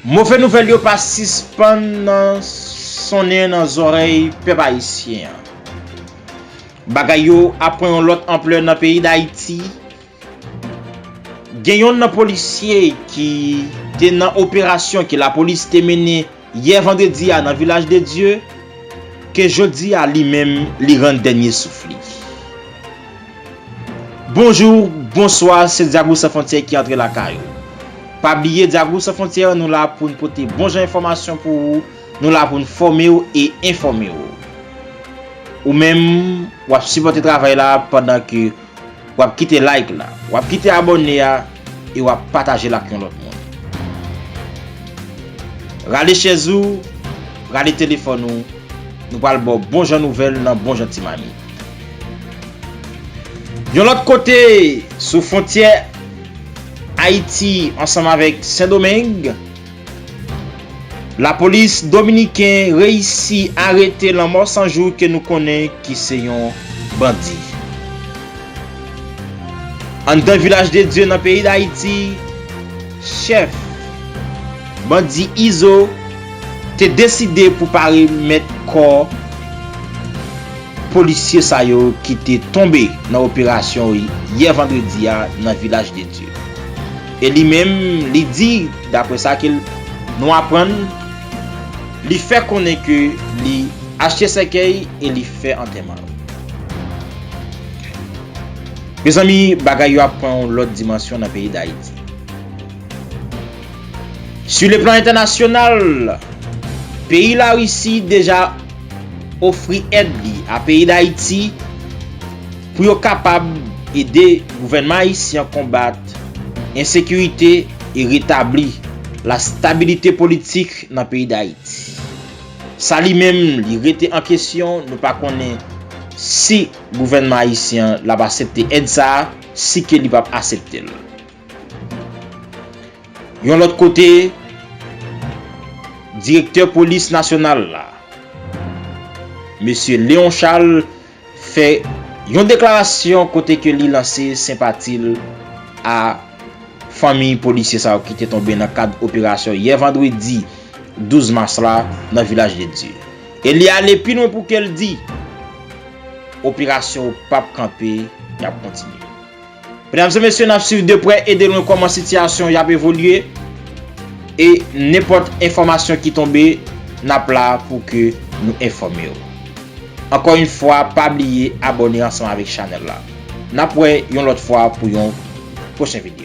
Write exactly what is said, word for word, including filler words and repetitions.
Move nouvèl yo pa sispann sonnen nan zòrèy pèp ayisyen an. Bagay yo ap pran yon lòt anplè nan peyi Dayiti. Gen yonn nan polisye ki te nan operasyon ke lapolis te mennen yè vandredi a nan Vilaj de Dye, ke jodi a li menm li rann dènye souf li. Bonjou, bonswa, se Dyag Wouj San Fwontyè ki antre lakay ou. Pa bliye Dyag Wouj San Fwontyè, nou la pou n pote bon jan enfòmasyon pou ou, nou la pou n fòme w e enfòme w. Ou menm, w ap sipòte travay la pandan ke w ap kite like la, w ap kite abòne a e w ap pataje l ak yon lòt moun. Rale chèz ou, rale telefòn ou, nou pral ba w bon jan nouvèl nan bon jan ti mamit. Yon lòt kote, sou fwontyè Ayiti ansanm avèk Sendomeng, lapolis dominiken reyisi arete Lanmò San Jou ke nou konnen ki se yon bandi. Anndan Vilaj de Dye nan peyi Dayiti, chèf bandi Izo te deside pou pa remèt kò polisye sa yo ki te tonbe nan operasyon yè vandredi a nan Vilaj de Dye. E li menm, li di, daprè sa ke l-, nou aprann, li fè konnen ke li achte sèkèy e li fè antèman. Mezanmi, bagay yo ap pran yon lòt dimansyon nan peyi Dayiti. Sur le plan entènasyonal, peyi Larisi deja ofri èd li a peyi Dayiti pou yo kapab ede gouvènman ayisyen an konbat ensekirite e retabli lastabilite politik nan peyi Dayiti. Sa li menm, li rete an kesyon, nou pa konnen si gouvènman ayisyen an l ap aksepte èd sa a, si ke li p ap aksepte l. Yon lòt kote, direktè polis nasyonal la, mesye Léon Charles, fè yon deklarasyon kote ke li lanse senpati l a fanmi polisye sa yo ki te tonbe nan kad operasyon yè vandredi douz mas la nan Vilaj de Dye. E li ale pi lwen pou ke l di, operasyon yo p ap kanpe, y ap kontinye. Medam e mesye, n ap swiv de prè e de lwen kòman sitiyasyon y ap evolye e nenpòt enfòmasyon ki tonbe, n ap la pou ke nou enfòme w. Ankò yon fwa, pa bliye abòne ansanm avèk chanèl la. N ap wè yon lòt fwa pou yon pwochen videyo.